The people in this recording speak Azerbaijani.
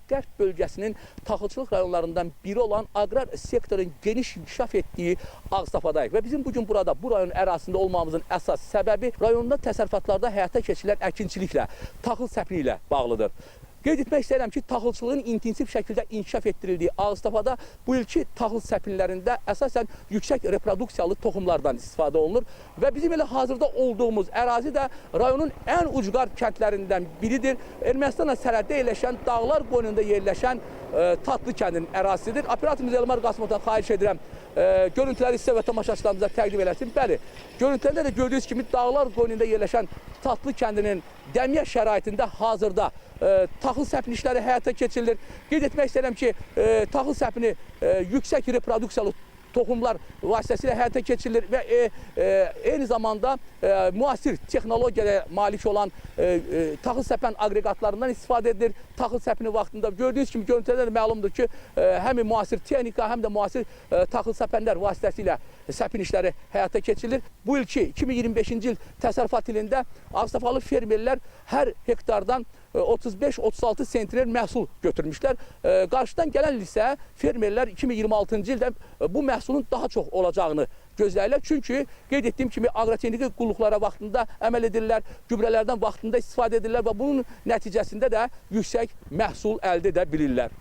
Cənub-Qərb bölgəsinin taxılçılıq rayonlarından biri olan aqrar sektorun geniş inkişaf etdiyi Ağstafadayıq. Və bizim bugün burada bu rayon ərazisində olmamızın əsas səbəbi rayonda təsərrüfatlarda həyata keçirilən əkinçiliklə, taxıl səpini ilə bağlıdır. Qeyd etmək istəyirəm ki, taxılçılığın intensiv şəkildə inkişaf etdirildiyi Ağstafada bu ilki taxıl səpinlərində əsasən yüksək reproduksiyalı toxumlardan istifadə olunur və bizim elə hazırda olduğumuz ərazi də rayonun ən ucqar kəndlərindən biridir. Ermənistanla sərhəddə yerləşən, dağlar qoynunda yerləşən Tatlı kəndinin ərazisidir. Operatorumuz Elmar Qasımovdan xahiş edirəm, görüntüləri sizə və tamaşaçılarımıza təqdim eləsin. Bəli, görüntülərdə də gördüyünüz kimi dağlar qoynunda yerləşən Tatlı kəndinin dəmiyə şəraitində hazırda taxıl səpini işləri həyata keçirilir. Qeyd etmək istəyirəm ki, taxıl səpini yüksək reproduksiyalı toxumlar vasitəsilə həyata keçirilir və eyni zamanda müasir texnologiyaya malik olan taxıl səpən aqreqatlarından istifadə edilir. Taxıl səpini vaxtında gördüyünüz kimi görüntülərdə də məlumdur ki, həm müasir texnika, həm də müasir taxıl səpənlər vasitəsilə səpin işləri həyata keçirilir. Bu ilki 2025-ci il təsərrüfat ilində Ağstafalı fermerlər hər hektardan 35-36 sentner məhsul götürmüşlər. Qarşıdan gələn il isə fermerlər 2026-cı ildə bu məhsulun daha çox olacağını gözləyirlər. Çünki qeyd etdiyim kimi aqrotexniki qulluqlara vaxtında əməl edirlər, gübrələrdən vaxtında istifadə edirlər və bunun nəticəsində də yüksək məhsul əldə edə bilirlər.